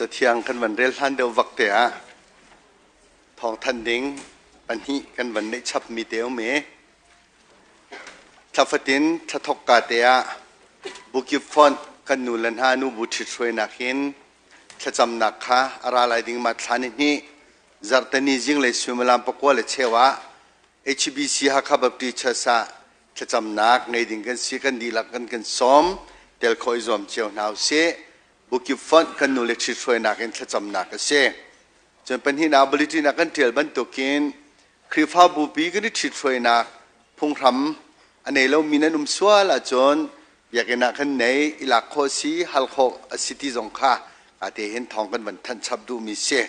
Cathiang kan van rel hlan deuh vak te ah thawngthanh ding pahnih kan van neih chapmi te um i thla fatin thla thokka te ah Bukip Font kan nu le hna nu bu ṭhithruainak in thlacamnak kha a ra lai ding ma thla ni hnih zarhteni zinglei suimilam pakua le cheu ah HBC Hakha Baptist Church ah thlacamnak ngei ding kan si. Kan dihlak kan kan sawm, tel khawh i zuam cio hna usih. Bukip fonh kan nu le ṭhithruainak in thlacamnak a si. Cun pahnihnak bulletin ah kan ṭial bantukin Khrihfabu pi kan i ṭhithruainak phunghram a nei lomi nan um sual ahcun biakinn ah kan nei i lak khawh a si, hal khawh a si ti zong kha ate hin thawng kan van thanh chap duhmi si.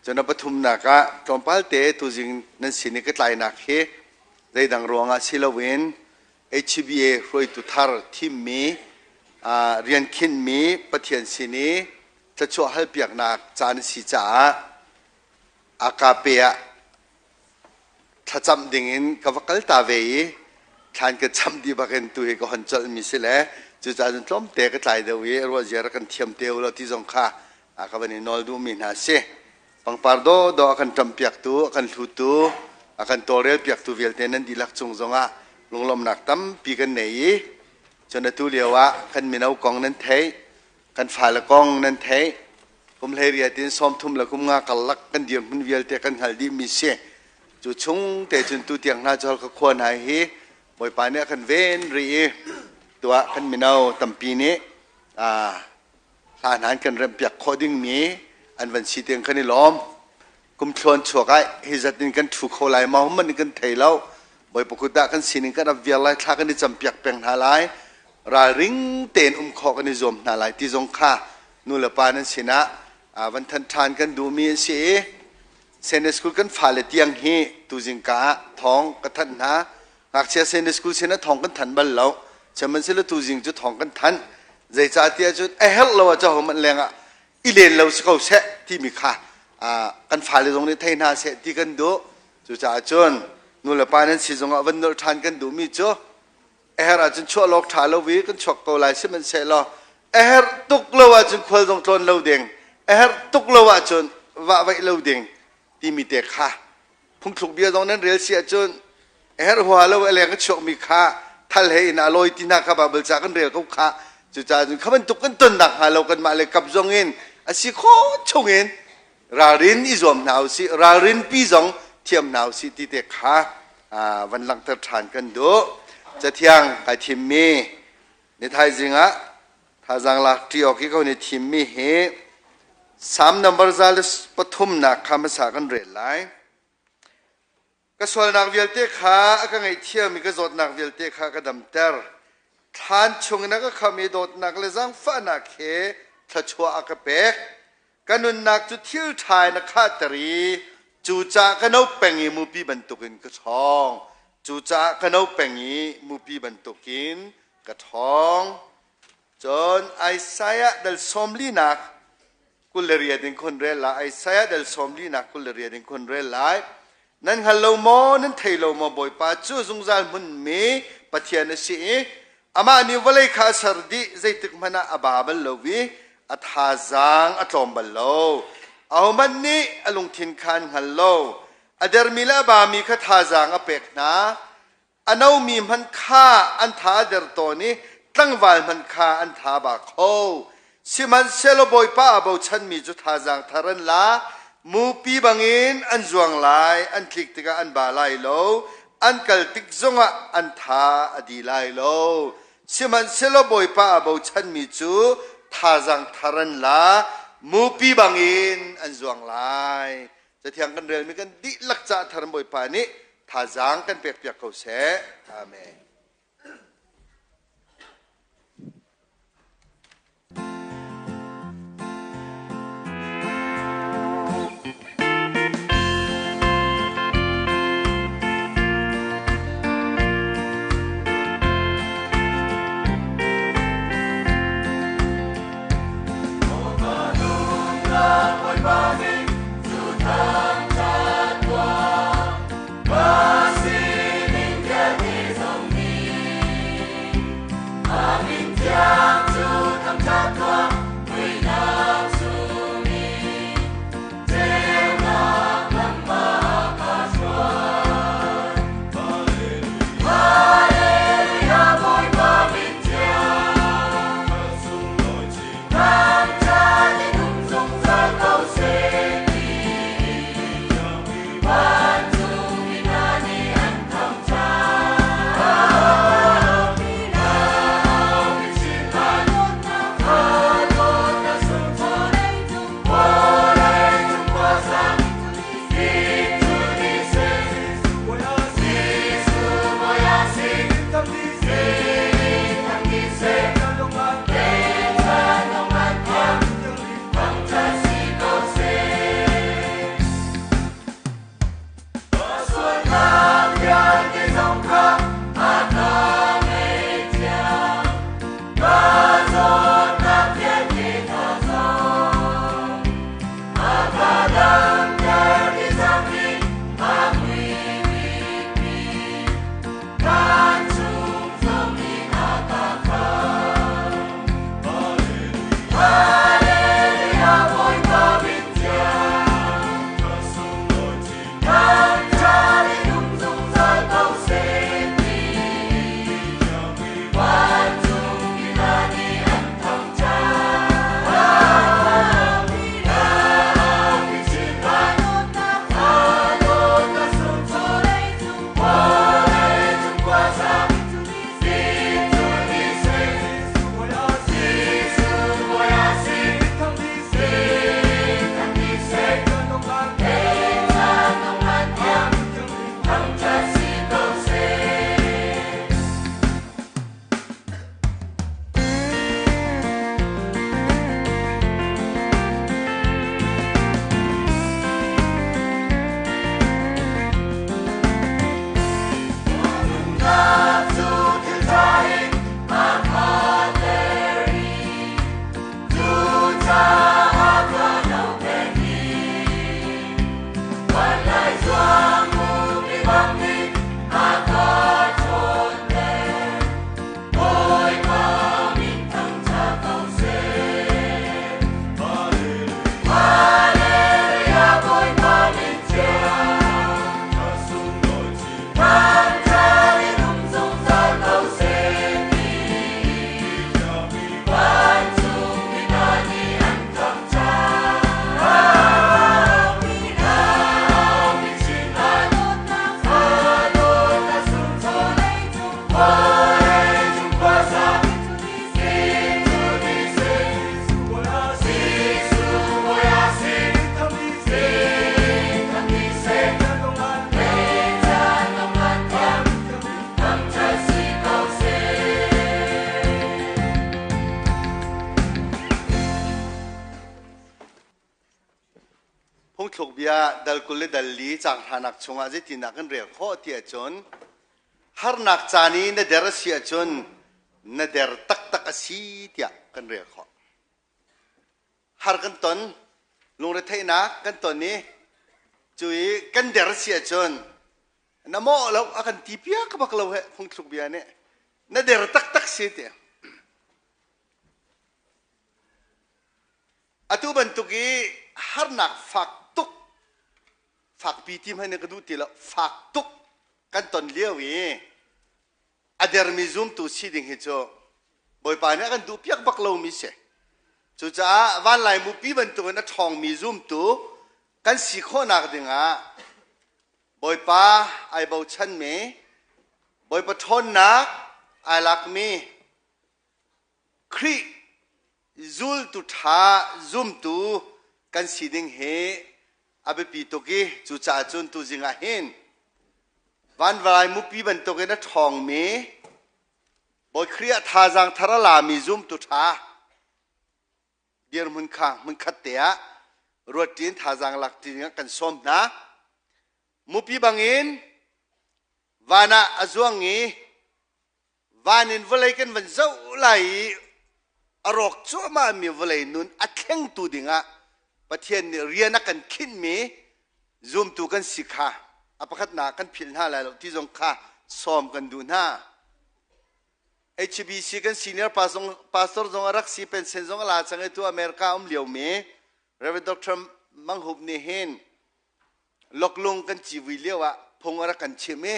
Cun a pathumnak ah tlawmpal te tuzing nan sin i ka tlainak hi zeidang ruangah si loin HBA hruaitu thar thimmi rian khinhmi Pathian sin i thluachuah halpiaknak caan a si caah AKP ah thlacamh dingin ka va kal ta ve i thlan ka cham dih bakin tu hi ka hon colhmi si le cucaah cun tlawmte ka tlai deuh i ruah ziar kan thiam te u law ti zong kha ka van i nawl duhmi hna a si. Pangpar dawhdawh a kan ṭamhpiaktu, a kan hlutu, a kan tawlrelpiaktu vialte nan dihlak cung zongah lunglawmhnak tampi kan nei i cun atu lio ah kan mino kong nan theih, kan fale kong nan theih, kum 18 in 30 le kum nga karlak kan dirhmun vialte kan hngalh dihmi si. Cu chung te cun tu tiang hna cu Halkha khua hna hi Bawipa nih a kan ven rih i tuah kan mino tampi nih hla hna an kan remhpiak khawh dingmi an van si tiang kan i lawm. Kum thluan chuak ai hi zat in kan ṭhu kho lai ma hman in kan thei lo. Bawipa kut ah kan sining kan ap viar lai, thla kan i campiak peng hna lai, ralring tein um khawh kan i zuam hna lai ti zong kha nu le pa nan sinah van thanh ṭhan kan duhmi an si i Sunday school kan fale tiang hi tuzing ka ah thawng ka thanh hna. Ngakchia Sunday school sin ah thawng kan thanh bal lo. Sihmanhsehlaw tuzing cu thawng kan thanh. Zeicahtiah cun a herh lo ah caho hmanh lengah i len lo si ko seh timi kha kan fale zong nih thei hna seh ti kan duh. Cucaah cun nu le pa nan si zongah van nolh ṭhan kan duhmi cu a herh ahcun chuah lawk ṭha lo i kan chuak ko lai, sihmanhsehlaw a herh tuk lo ahcun khual zong tlawn lo ding, a herh tuk lo ahcun vahvaih lo ding timi te kha phungthluk bia zong nan rel si ahcun a herh huaha lo a leng a chuakmi kha thal he in a lawi ti hna kha Baibal ca kan rel ko kha. Cucaah cun kha bantuk kan tonnak hnga lo kanmah le kap zong in a si khawh chung in ralrin i zuam hna usih, ralrin pi zong thiam hna usih ti te kha van langhter ṭhan kan duh. Cathiang kai thimmi ni thaizing ah thazaang lak ṭi awk i ko ni thimmi hi Psalm number 103 nak kha hmasa kan rel lai. Ka sualnak vialte kha a ka ngaihthiam i ka zawtnak vialte kha a ka damter. Thlan chungin a ka khamh i dawtnak le zaangfahnak he thluachuah a ka pek. Ka nunnak cu thil ṭha in a khahter i cucaah ka no peng i mupi bantukin ka ṭhawng. Cucaah ka no peng i mupi bantukin ka ṭhawng. Cun Isaiah dal 44 28 in khon rel lai. Isaiah dal 44 28 in khon rel lai. Nan hngal lo maw, nan thei lo maw, Bawipa cu zungzal hmunmi Pathian a si i amah nih vawlei kha a ser dih, zeitik hmanh ah a ba bal lo i a thazaang a tlawm bal lo. Ahohmanh nih a lungthin kha an hngal lo. A dermi le a bami kha thazaang a pek hna. A nomi hmanh kha an tha a der tawn i tlangval hmanh kha an tha ba kho. Sihmanhsehlaw Bawipa aa bochanmi cu thazaang thar an la, mupi bangin an zuang lai, an tlik tikah an ba lai lo, an kal tik zongah an tha a di lai lo. Sihmanhsehlaw Bawipa aa bochanmi cu thazaang thar an la, mupi bangin an zuang lai. Cathiang kan relmi kan dihlak caah thar Bawipa nih thazaang kan pekpiak ko seh. Amen. bia dal 24 caang hranak chungah zeitindah kan rel khawh ti ahcun harnak caan i na der a si ahcun na der taktak a si tiah kan rel khawh. Har kan ton, lungretheihnak kan ton i cu i kan der a si ahcun na mawh lo a kan ti piak bak lo he phungthluk bia nih na der taktak si ti. Atu bantuk i harnak fak tuk, fakpi ti hmanh in ka duh ti lo, fak tuk kan ton lio i a dermi zumtu si ding hi cu Bawipa nih a kan duhpiak bak lomi si. Cucaah vanlai mupi bantukin a ṭhawngmi zumtu kan si khawhnak dingah Bawipa ai bochanmi, Bawipa ṭhawnnak ai lakmi, Khrih zultu ṭha zumtu kan si ding hi a biapi tuk i cucaah cun tuzing ah hin vanvalai mupi bantukin a ṭhawngmi Bawi Khrih ah thazaang thar a lami zumtu ṭha dirhmun kha hmunkhat te ah ruatṭin thazaang lakṭi dingah kan sawm hna. Mupi bangin van ah a zuang i Van in vawlei kan van zoh lai i a rawk cuahmahmi vawlei nun a thlengtu dingah Pathian nih rian a kan khinhmi zumtu kan si kha a pakhatnak kan philh hna lai lo ti zong kha sawm kan duh hna. HBC kan senior pastor zong a rak si pension zong a la cang i tu America um liomi Reverend Dr. Mang Hup nih hin loklung kan civui lio ah phung a rak kan chimh i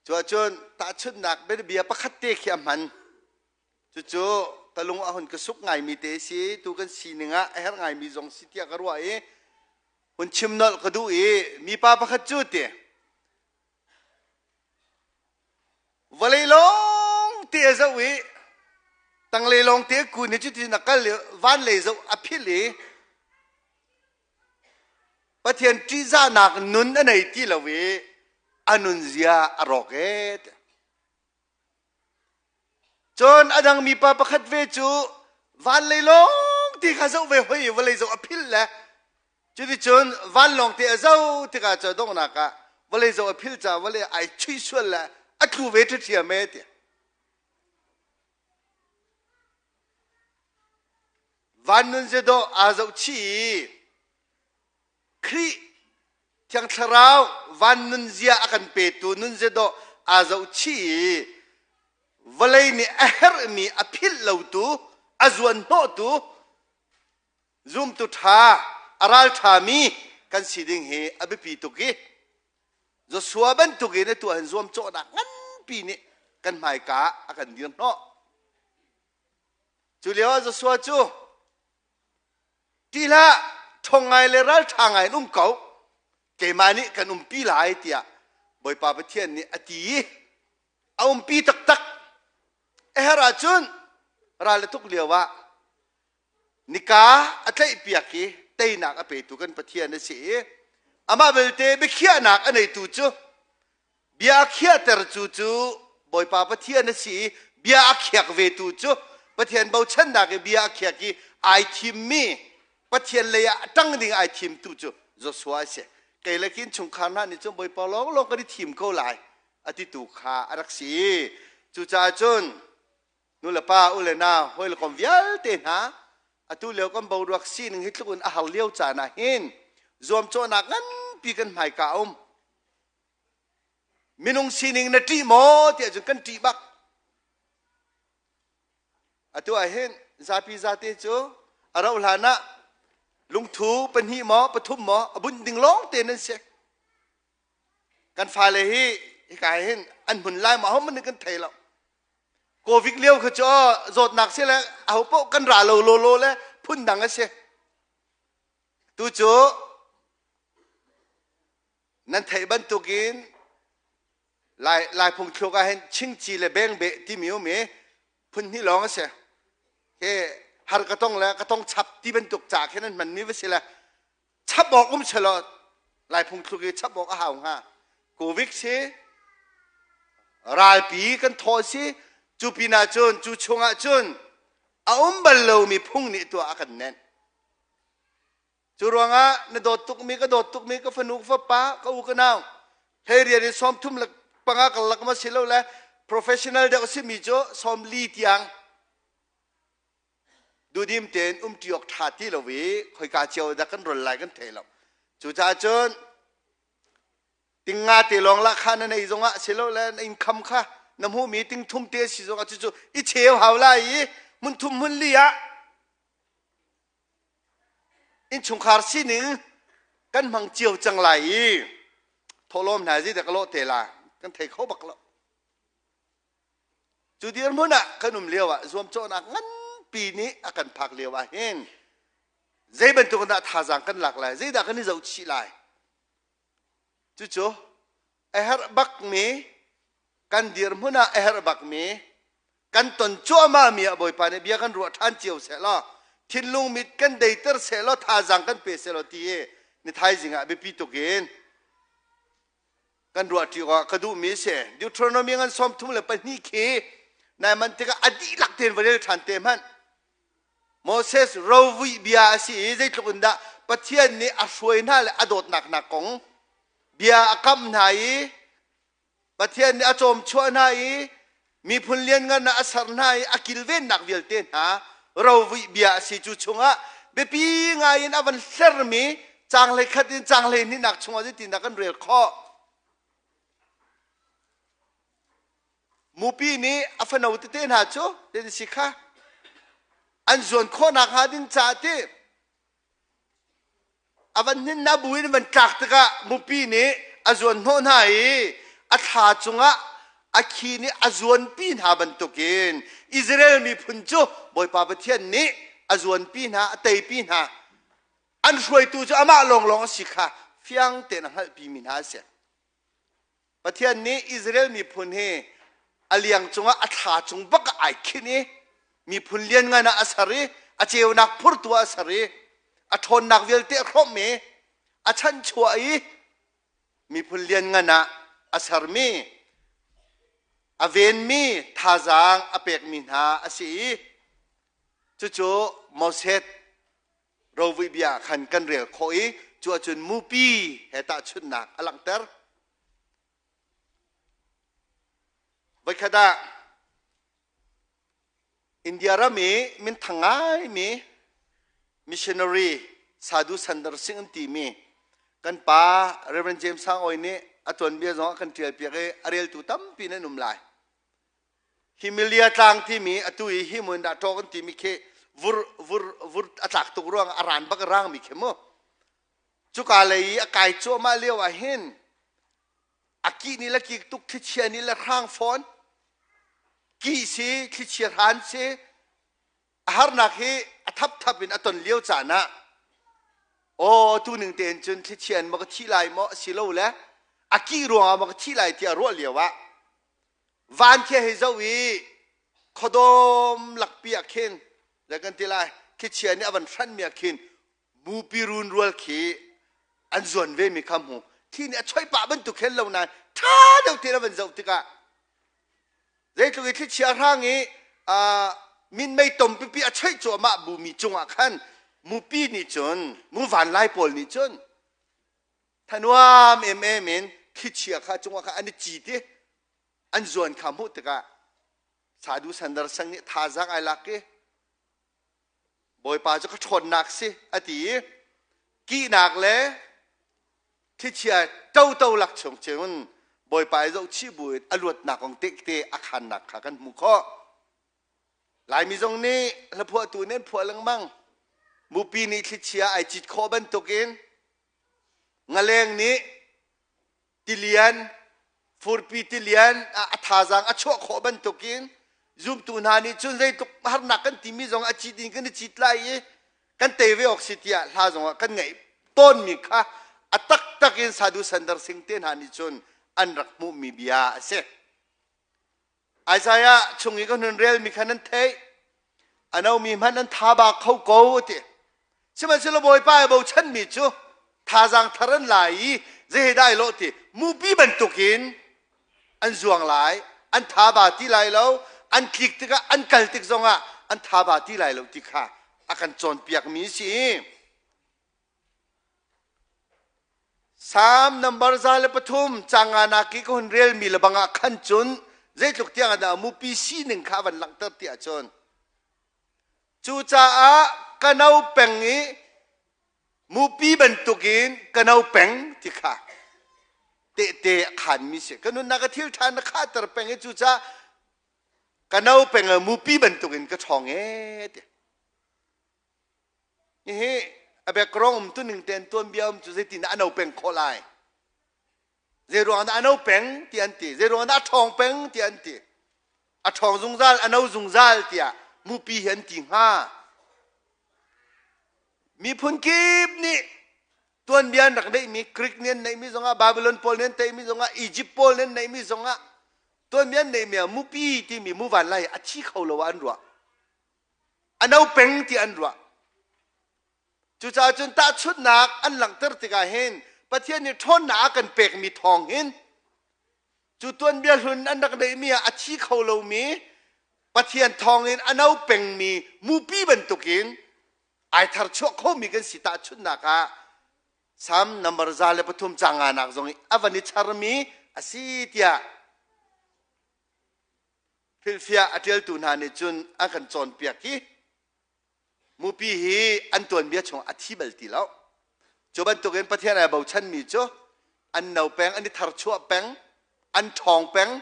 Cuahcun tahchunhnak bianabia pakhat te khi a hman. Cucu ka lung a hun ka suk ngaimi te si, tu kan sining ah a herh ngaimi zong si tiah ka ruah i hun chim nolh ka duh i mipa pakhat cu ti vawlei lawng te a zoh i tanglei lawng te kun i cutin a kal i van lei zoh a philh i Pathian ṭihzahnak nun a nei ti lo i a nunzia a rawk ee. Cun a dang mipa pakhat ve cu van lei lawng ti kha zoh ve hoi i vawlei zoh a philh le cuticun vanlawng te a zoh tikah cu donghnak ah vawlei zoh a philh caah vawlei ai chuih sual le a tlu ve ṭhiṭhiam ee ti. Van nun zeidawh aa zohchih i Khrih Thiang Thlarau van nunzia a kan petu nun zeidawh aa zohchih i vawlei nih a herhmi a philh lotu a zuanhnawhtu zumtu ṭha a ralṭhami kan si ding hi a biapi tuk i Joshua bantukin atu ah hin zuamcawhnak nganpi nih kan hmaika a kan dir hnawh. Cu lioah Joshua cu ṭih hlah, ṭhawng ngai le ralṭha ngai in um ko, keimah nih kan umpi lai tiah Bawipa Pathian nih a ti i a umpi taktak. A herh ahcun ral a tuk lioah nika a tlaihpiak i teinak a petu kan Pathian a si i amah belte biakhiahnak a neitu cu Bia a khiahter cu cu Bawipa Pathian a si i bia a khiak vetu cu Pathian bochannak i bia a khiak i ai thimmi Pathian lei ah a ṭang ding ai thimtu cu Joshua a si. Kei le kin chungkhar hna nih cun Bawipa lawnglawng kan i thim ko lai a titu kha a rak si. Cucaah cun nu le pa u le nau hawi le kom vialte hna atu lio kan boruak sining hi tluk in a har lio caan ah hin zuamcawhnak nganpi kan hmaika a um. Minung sining na ṭih maw tiah cun kan ṭih bak. Atu ah hin zapi zate cu a rauh hlan ah lungthu pahnih maw pathum maw a bunh ding lawng te nan si. Kan fale hi hika hin an hmun lai maw ahohmanh nih kan thei lo. Covid lio kha cu zawtnak si le aho paoh kan ra lo lawlaw le phundang a si. Tu cu Nan theih bantukin Lai, Lai phungthluk ah hin chingci le bengbeh timi um i phun hnih lawng a si. Hi har ka tong le ka tong chap ti bantuk ca khin an hmanmi va si le chap awk um selaw Lai phungthluk i chap awk a hau hnga. Covid si ralpi kan thaw si cu pinah cun cu chungah cun a um bal lomi phung nih tuah a kan nenh. Cu ruangah na dawt tukmi ka dawt tukmi ka fanu ka fapa ka u ka nau hlei rian in 35 karlak ma si lo le professional deuh a simi cu 40 tiang duhdim tein umṭi awk ṭha ti lo i khoika cio dah kan rol lai kan thei lo. Cucaah cun tinga te lawng lah kha na nei zongah si lo le na income kha na hmuhmi ting thum te si zongah cucu i cheu hau lai i hmun thum hmun li ah innchungkhar sining kan hmang cio cang lai i thawhlawm hna zei dah ka lawh te la kan thei kho bak lo. Cu dirhmun ah kan um lio ah zuamcawhnak nganpi nih a kan phak lio ah hin zei bantuk dah thazaang kan lak lai, zeidah kan i zohchih lai? Cucu a herh bakmi kan dirhmun ah a herh bakmi kan ton cuahmahmi ah Bawipa nih bia kan ruah ṭhan cio sehlaw thinlung mit kan deiter sehlaw thazaang kan pe sehlaw ti i ni thaizing ah biapi tuk in kan ruah ṭi awk ka duhmi a si. Deuteronomy ngan 32 khi nai man tikah a dihlak tein va rel ṭhan te hmanh. Moses rovuih bia a si i zeitluk in dah Pathian nih a hruai hna le a dawtnak hna kong bia a kam hna i Pathian nih a cawmchuah hna i miphun lianngan ah a ser hna i a kilvennak vialte hna rovuih bia a si. Cu chungah biapi ngai in a van hlermi caang 11 in caang 12nak chungah zeitindah kan rel khawh? Mupi nih a fano tete hna cu zei si kha an zuan khawhnak hnga ding caah ti A van hninnak bu in van tlak tikah mupi nih a zuan hnawh hna i a thla cungah a khi nih a zuanpi hna bantukin Israel miphun cu Bawipa Pathian nih a zuanpi hna, a teipi hna. An hruaitu cu amah lawnglawng a si kha fiang tein a hngalhpimi hna a si. Pathian nih Israel miphun hi a liang cungah a thla cung bak ah ai khinh i miphun lianngan ah a ser i a ceunak phurtu ah a ser i a ṭhawnnak vialte a hrawmh i a chanchuah i miphun lianngan ah a sermi a venmi thazaang a pekmi hna a si i cucu Moses rovuih bia ah khan kan rel khawh i cu ahcun mupi he tahchunhnak a langhter. Voikhat ah India ram i minthang ngaimi missionary Sadhu Sundar Singh an timi kan pa Reverend James Sang Oi nih a tuanbia zong a kan ṭialpiak i a reltu tampi nan um lai. Himalaya tlang timi atu i hi hmun dah ṭawk an timi khi vur vur vur a tlak tuk ruang a ran bak a rangmi khi mu. Cuka lei i a kai cuahmah lio ah hin a kih nih le kik tuk thlichia nih le hrang fawn kih si thlichia hran si a harnak hi a thapthap in a ton lio caan ah aw tu ning tein cun thlichia in maw ka thih lai maw asilo le a kih ruangah maw ka thih lai tiah ruah lio ah van khi hei zoh i khuadawm lakpi ah khin zei kan ti lai thlichia nih a van hranmi ah khin mupi runrual khi an zuan ve mi kha hmu thi nih a choih pah bantuk khin lo nain ṭha deuh tein a van zoh tikah zeitluk i thlichia hrang i minmei tom pipi a choih cuahmah bu mi cungah khan mupi nih cun mu vanlai pawl nih cun thanuam emem in thlichia kha cungah khan an i cit i an zuan kha hmuh tikah Sadhu Sandar Singh nih thazaang ai lak i Bawipa cu ka ṭhawnnak si a ti i kihnak le thlichia ṭoto lak chung cun Bawipa i zohchih buin a luatnak kong tehte a khannak kha kan hmuh khawh. Laimi zong nih hlaphuahtu nih an phuah lengmang. Mupi nih thlichia ai cit khawh bantukin ngaleng nih tilian furpi tilian a thazaang a chuah khawh bantukin zumtu hna nih cun zeitluk harnak kan timi zong a cit in kan i cit lai i kan tei ve awk si tiah hla zongah kan ngaih tawnmi kha a taktak in Sadhu Sundar Singh te hna nih cun an rak hmuhmi bia a si. Isaiah chung i kan hun relmi kha nan theih. A nomi hmanh an thaba kho ko a ti. Sihmanhsehlaw Bawipa i bochanmi cu thazaang thar an lai i zei dai lo ti mupi bantukin an zuang lai, an thaba ti lai lo, an tlik tikah an kal tik zongah an thaba ti lai lo ti kha a kan cawnpiakmi si. Salm nambar 103 canga nak i ka hun relmi lebang ah khan cun zeitluk tiang dah mupi sining kha a van langhter ti ahcun cucaah ka no peng i mupi bantukin ka no peng ti kha tehte a khanmi si. Ka nunnak a thil ṭha na khahter peng i cucaah ka no peng i mupi bantukin ka ṭhawng ee ti. Hihi a background um tu ning tein tuanbia um cu zeitin dah a no peng khawh lai? Zei ruang dah a no peng ti an ti. Zei ruang dah a ṭhawng peng ti an ti. A ṭhawng zungzal, a no zungzal tiah mupi hi an ti hnga. Miphun kip nih tuanbia an rak neihmi Greek nih an neihmi zongah Babylon pawl nih an teimi zongah Egypt pawl nih an neihmi zongah tuanbia an neihmi ah mupi timi muvan lai a thi kho lo ah an ruah. A no peng ti an ruah. Cucaah cun tahchunhnak an langhter tikah hin Pathian nih ṭhawnnak a kan pekmi thawng hin cu tuanbia hlun an rak neihmi ah a thi kho lomi Pathian thawngin a no pengmi mupi bantukin ai tharchuah khomi kan si tahchunhnak ah Salm number 103 caang nganak zong i a van i charmi a si tiah Hrilhfiah a ṭialtu hna nih cun an kan cawnpiak hi mupi hi an tuanbia chung a thi bal ti lo. Cu bantukin Pathian ai bochanmi cu an no peng, an i tharchuah peng, an ṭhawng peng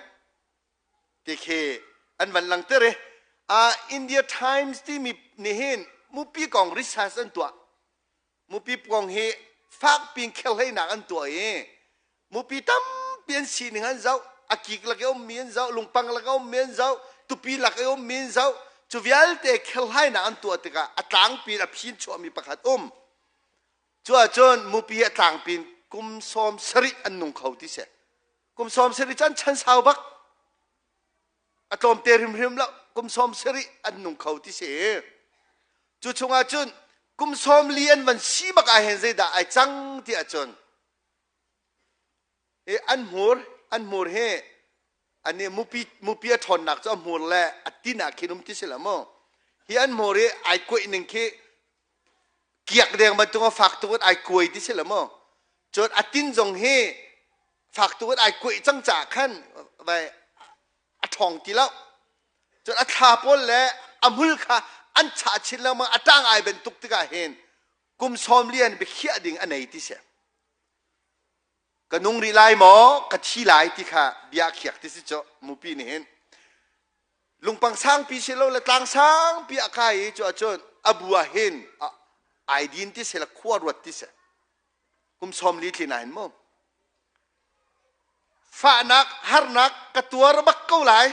ti khi an van langhter i uh, India Times timi nih hin mupi kong research an tuah. Mupi kong hi fakpi in kherhleinak an tuah i mupi tampi an sining an zoh, a kik lak i ummi an zoh, lungpang lak i ummi an zoh, tupi lak i ummi an zoh. Cu vialte kherhlainak an tuah tikah a tlangpi in a phin chuahmi pakhat um. Cu ahcun mupi a tlangpi in kum 70 an nung kho ti si. Kum 70 cu an chan sau bak. A tlawmte hrimhrim lo kum 70 an nung kho ti si. Cu chungah cun kum 40 an van si bak ah hin zeidah ai cang ti ahcun hi an hmur an hmur hi ani mupi mupi a ṭhawnnak cu a hmur le a tin ah khin um ti si lo mu hi an hmur hi ai kuaih ning khi kiak deng bantuk a fak tuk in ai kuai ti si lo mu cun a tin zong hi fak tuk in ai kuaih cang caah khan vai a ṭhawng ti lo cun a thla pawl le a hmul kha an chah chin lengmang a ṭang ai ben tuk tikah hin kum sawm lian biakhiah ding a nei ti si ka nung rih lai maw ka thi lai ti kha bia a khiak ti si cu mupi nih hin lungpang sangpi si lo le tlang sangpi a kai i cu ahcun a bu ah hin ai din ti si le khua ruat ti si kum 40 tlin ah hin mu Fahnak, harnak ka tuar bak ko lai.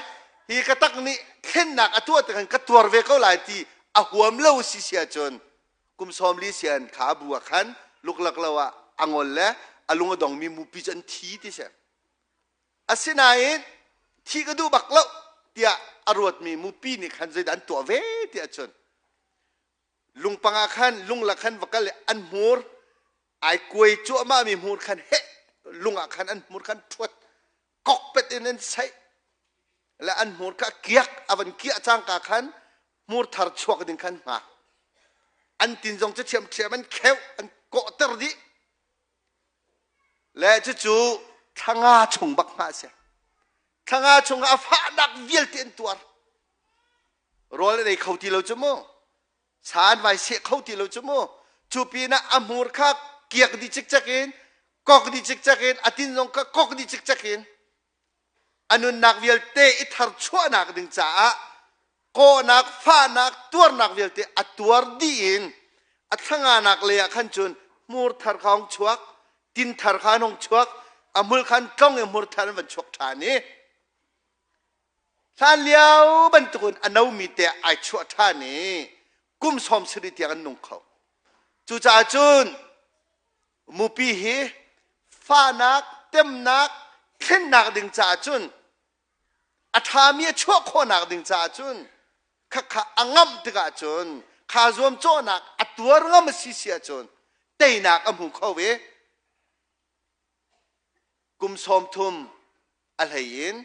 Hi ka tak nih thlennak a tuah tikhan ka tuar ve ko lai ti a huam lo si si ahcun kum 40 sian kha bu ah khan luklak lo ah a ngol le a lung a dongmi mupi cu an thi ti si. Asinain thi ka duh bak lo tiah a ruatmi mupi nih khan zeidah an tuah ve ti ahcun lungpang ah khan lunglak khan va kal i an hmur ai kuai cuahmah mi hmur khan heh lung ah khan an hmur khan ṭhuat kokpet in an saih le an hmur kha kiak a van kiah cangka khan hmur thar chuak ding khan hngak an tin zong cu ṭhiamṭhiam an kheuh an kawhter dih le cucu thlanga chung bak hna a si thlanga chung ah a fahnak vialte an tuar rawl an ei kho ti lo cu mu sa an vai seh kho ti lo cu mu cu pinah a hmur kha kiak dih cikcek in kok dih cikcek in a tin zong kha kok dih cikcek in a nunnak vialte i tharchuahnak ding caah kawhnak fahnak tuarnak vialte a tuar dih in a thlanganak lei ah khan cun hmur thar kha hong chuak tin thar kha an hong chuak a hmul khan tlong i hmur thar an van chuak ṭhan i Hlanlio bantukin a nomi te ai chuah ṭhan i kum 70 tiang an nung kho. Cucaah cun mupi hi fahnak, temnak, thlennak ding caah cun a ṭhami a chuah khawhnak ding caah cun khakha a ngamh tikah cun kha zuamcawhnak a tuar ngam a si si ahcun teinak a hmu kho ve. Kum 30 a hlei in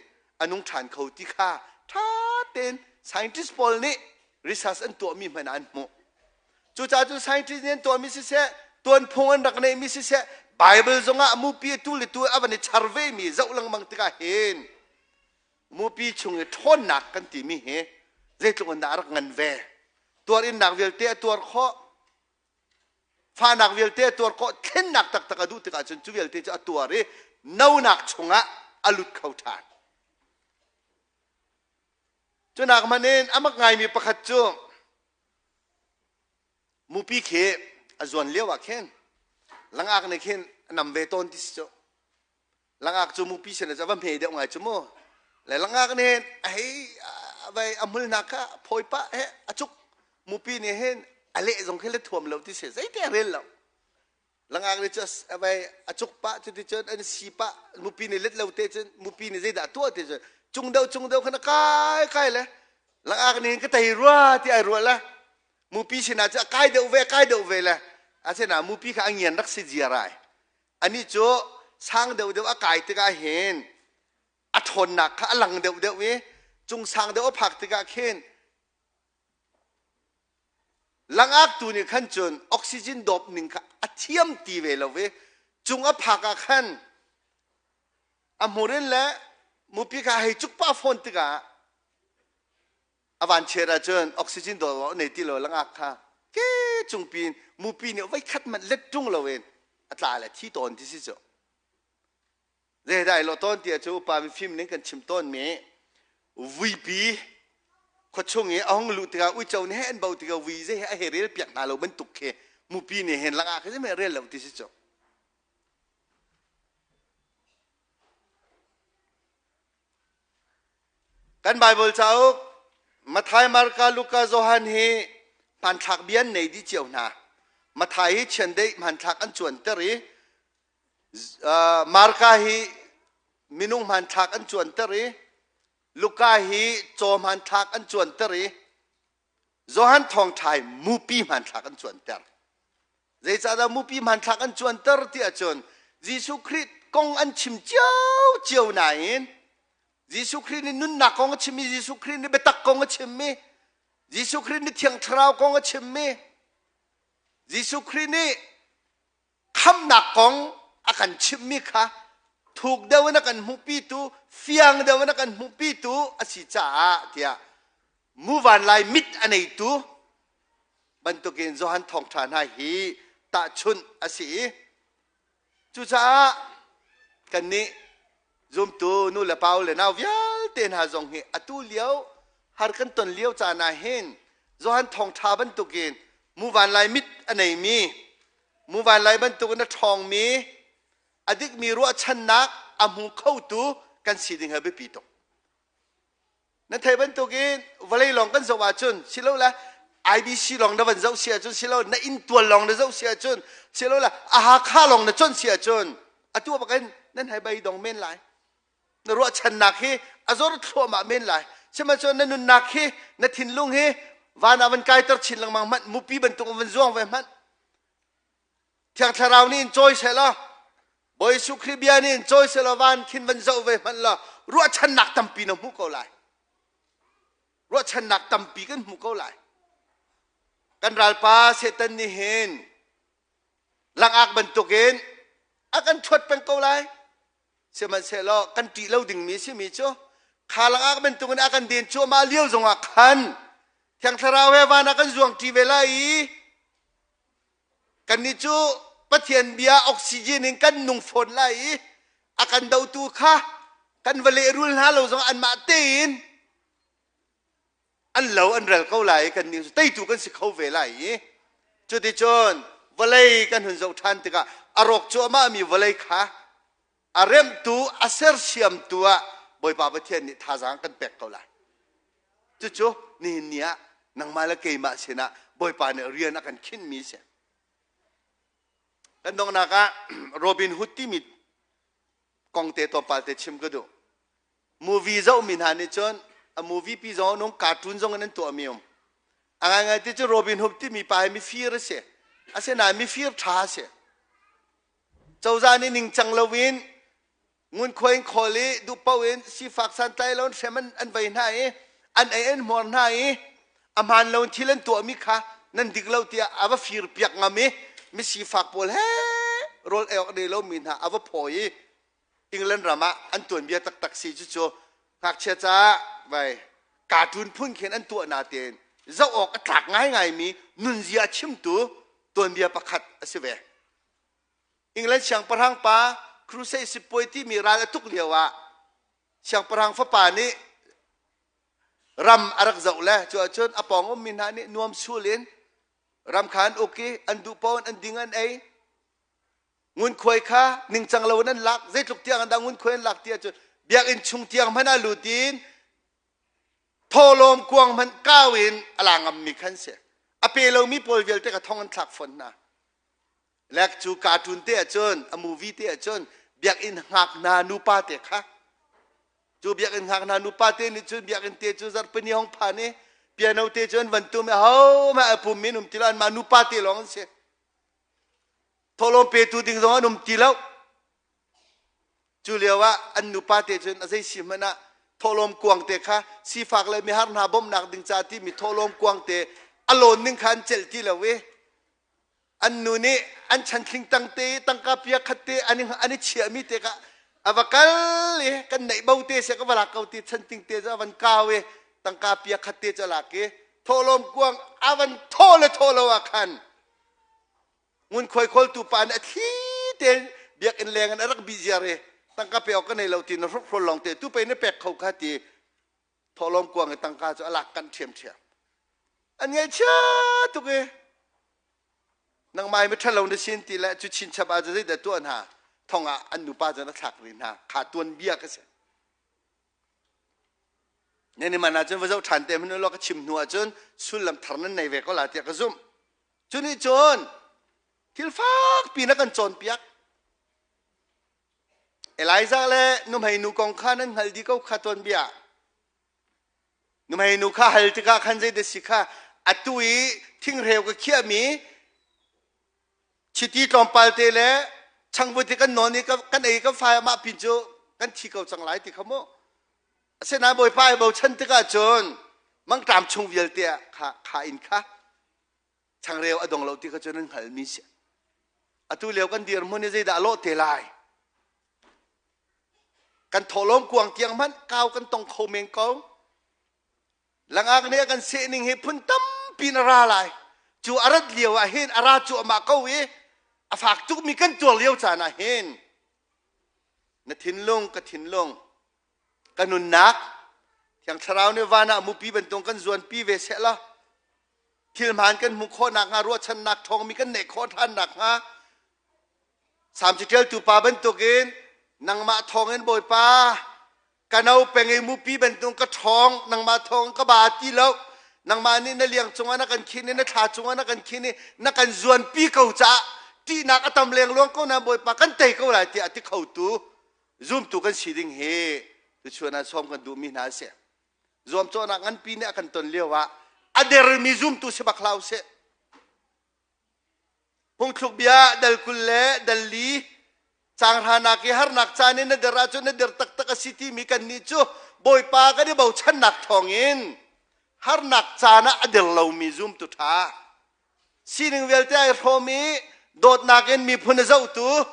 a nung ṭhan kho ti kha ṭha tein scientist pawl nih research an tuahmi hmanh ah an hmuh. Cucaah cun scientist nih an tuahmi siseh, tuanphung an rak neihmi siseh, Bible zongah mupi tu le tu a van i char ve mi zoh lengmang tikah hin mupi chung i ṭhawnnak kan timi hi zeitluk in dah a rak ngan ve. Tuar innak vialte a tuar khawh, fahnak vialte a tuar khawh, thlennak taktak a duh tikah cun cu vialte cu a tuar i nonak chungah a lut kho ṭhan. Cunak hmanh in a mak ngaimi pakhat cu mupi khi a zuan lio ah khin langak nih khin a nam ve tawn ti si cu. Langak cu mupi sin ah va hme deuh ngai cu mu. Le langak nih hin a hei vai a hmul hna kha phawi pah he a cuk mupi nih hin a leh zong khi le thuam lo ti si zeite a rel lo. Langak nih cu a vai a cuk pah cuti cun an si pah mupi nih let lo te cun mupi nih zeidah tuah ti cun cung deuh cung deuh khan a kai kai le langak nih hin ka tei rua ti ai ruah le mupi sinah cu a kai deuh ve kai deuh ve le asinain mupi kha a ngian rak si ziar ai anih cu sang deuhdeuh a kai tikah hin a ṭhawnnak kha a lang deuhdeuh i cung sang deuh a phak tikah khin langak tu nih khan cun oxygen dawp ning kha a thiam ti ve lo i cung a phak ah khan a hmur in le mupi kha hei cuk pah fawn tikah A vanchiat ahcun oxygen dawr a nei ti lo langak kha ke cungpi in mupi nih voikhat hmanh let ṭung loin a tla le thi tawn ti si cu. Zeidai lo tawn ti cu upa mifim ning kan chim tawn mi vuipi khuachung i a hung luh tikah uico nih he an bo tikah vui zei he a hei rel piak hna lo bantuk khi mupi nih hin langak hi zei rel lo ti si cu. Kan Baibal cauk Matthai, Marka, Luka, Johan hi hmanthlak bia an nei dih cio hna. Matthai hi chiandeih hmanthlak an cuanter i Marka hi minung hmanthlak an cuanter i Luka hi caw hmanthlak an cuanter i Johan thawngṭha hi mupi hmanthlak an cuanter. Zeicahdah mupi hmanthlak an cuanter ti ahcun Jesuh Khrih kong an chim cio nain Jesuh Khrih nih nunnak kong a chimmi, Jesuh Khrih nih biatak kong a chimmi, Jesuh Khrih nih Thiang Thlarau kong a chimmi, Jesuh Khrih nih khamhnak kong a kan chimhmi kha thuk deuh in a kan hmuhpitu fiang deuh in a kan hmuhpitu a si caah tiah muvan lai mit a neitu bantukin Johan thawngṭha hna hi tahchunh a si i cucaah kannih zumtu nu le pa le nau vialte hna zong hi atu lio har kan ton lio caan ah hin Johan thawngṭha bantukin muvan lai mit a neimi muvan lai bantukin a ṭhawngmi a dikmi ruahchannak a hmu khotu kan si ding hi a biapi tuk. Na theih bantukin vawlei lawng kan zoh ahcun silole IBC lawng na van zoh si ahcun silole na inntual lawng na zoh si ahcun silole a Hakha lawng na conh si ahcun atu bakin nan hei bei dong men lai. Na ruahchannak hi a zor thluahmah men lai. Sihmanhsehlaw na nunnak hi na thinlung hi van ah van kaiter chin lengmang hmanh mupi bantuk in van zuang ve hmanh Thiang Thlarau nih in cawi seh law Bawi Jesuh Khrih bia nih in cawi seh law van khin van zoh ve hmanh law ruahchannak tampi na hmuh ko lai. Ruahchannak tampi kan hmu ko lai. Kan ralpa Satan nih hin langak bantukin a kan ṭhuat peng ko lai. Sihmanhsehlaw kan ṭih lo dingmi simi cu kha langak bantukin a kan den cuahmah lio zongah khan Thiang Thlarau he van ah kan zuang ṭi ve lai i Kannih cu Pathian bia oxygen in kan nung fawn lai i a kan dotu kha kan va lehrul hna lo zong anmah tein an lo an rel ko lai i kannih cu teitu kan si kho ve lai i cuticun vawlei kan hun zoh ṭhan tikah a rawk cuahmahmi vawlei kha a remhtu a sersiamtu ah Bawipa Pathian nih thazaang kan pek ko lai. Cucu nihin ni ah nangmah le keimah sinah Bawipa nih rian a kan khinhmi a si. Kan donghnak ah Robin Hood timi kong te tlawmpal te chim ka duh. Movie zohmi hna nih cun a movie pi zong an um, cartoon zong in an tuahmi um. A ngaingai ti cu Robin Hood timi pa hi mifir a si. Asinain mifir ṭha a si. Cozah nih ningcang loin ngunkhuai in khawl i duhpaoh in sifak santlai lo in hrem an, an vei hna i an ei an hmuar hna i a hmaan lo in thil an tuahmi kha nan dik lo tiah a va fir piak ngam i misifak pawl he. rawl ei awk nei lomi hna a va phawi i England ram ah an tuanbia taktak si. Cucu ngakchia caah vai cartoon phun khin an tuah na tein zoh awk a tlak ngaingaimi nunzia a chimtu tuanbia pakhat a si ve. England siangpahrang pa Crusade sipuai timi ral a tuk lio ah siangpahrang fapa nih ram a rak zoh le cu ahcun a pawng ummi hna nih nuam sul in ram kha an uk i an duh paoh in an ding an ei. Ngunkhuai kha ningcang lo in an lak. Zeitluk tiang an dah ngunkhuai an lak ti ahcun biakinn chung tiang hmanh ah lut in thawhlawm kuang hmanh kau in a la ngammi khan si. A pe lomi pawl vialte kha thong an thlak fawn hna. Lek cu cartoon te ahcun, a movie te ahcun biakinn hngak hna nupa te kha, cu biakinn hngak hna nupa te nih cun biakinn te cu zarhpini hong phan i piano te cu an van tum i ahohmanh a pum in um ti lo, anmah nupa te lawng an si. Thawhlawm petu ding zong an um ti lo. Cu lio ah an nupa te cun a zei si hmanh ah thawhlawm kuang te kha sifak le mihar hna bawmhnak ding ca timi thawhlawm kuang te a lawn ning kha an celh ti lo i an nu nih an chanthling tang te tangka pia khat te an an i chiahmi te kha a va kal i kan neih bo te se ka va lak ko ti chanting te cu a van kau i tangka pia khat te cu a lak i thawhlawm kuang a van thaw le thaw lo ah khan ngunkhuai khawltu pa nih a thli tein biakinn leng in a rak bih ziar i tangka pe awk ka nei lo ti na hrukhrol lawng te tu pe na pek kho kha ti thawhlawm kuang i tangka cu a lak kanh ṭhiamṭhiam. An ngaihchia tuk i nangmah hi miṭhalo na sin ti le cu chinchap ah zeidah tuah hna thong ah an nupa cun a thlak rih hna kha tuanbia ka si. Nan i man ahcun va zoh ṭhan te hmanh law ka chim hnu ahcun sullam thar nan nei ve ko la tiah ka zumh. Cu nih cun thil fakpi na kan cawnpiak. Elijah le nuhmei nu kong kha nan hngalh dih ko kha tuanbia. Nuhmei nu kha hal tikah khan zeidah si kha atu i thingreu ka khiahmi chiti tlawmpal te le changvut i kan nawn i kan ei kan fai mah pin cu kan thi ko cang lai ti kha mu. Asinain Bawipa i bochan tikah cun mangṭam chung vialte ah kha kha in kha changreu a dong lo ti kha cu nan hngalhmi si. Atu lio kan dirhmun hi zeidah a lawh te lai? Kan thawhlawm kuang tiang hmanh kau kan tong kho men ko. Langak nih a kan seh ning hi phun tampi in a ra lai. Cu a rat lio ah hin a ra cuahmah ko i a fak tukmi kan tuar lio caan ah hin na thinlung ka thinlung ka nunnak Thiang Thlarau nih van ah mupi bantuk kan zuanpi ve seh law thil hmaan kan hmuh khawh nakhnga, ruahchannak ṭhawngmi kan neih khawh ṭhan nakhnga, Salm caṭialtu pa bantukin nangmah thawngin Bawipa ka no peng i mupi bantuk ka ṭhawng, nangmah thawng ka ba ti lo, nangmah nih na liang cungah na kan khin i na thla cungah na kan khin i na kan zuanpi ko caah ṭihnak a tam lengluang ko na Bawipa kan tei ko lai tiah a ti khotu zumtu kan si ding hi tuchun ah sawm kan duhmi hna a si. Zuamcawhnak nganpi nih a kan ton lio ah a dermi zumtu si bak hlah usih. Phungthluk bia dal 20 le dal 4 caang hranak i harnak caan in na der ahcun na der taktak a si timi kannih cu Bawipa kan i bochannak thawngin harnak caan ah a der lomi zumtu ṭha sining vialte ai hrawm i dawtnak in miphun a zohtu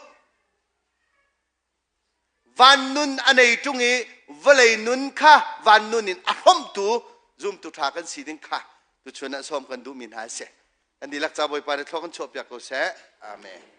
Van nun a nei ṭung i vawlei nun kha van nun in a hrawmhtu zumtu ṭha kan si ding kha tuchun ah sawm kan duhmi hna a si. Kan dihlak ca Bawipa nih thlua kan chuahpiak ko seh. Amen.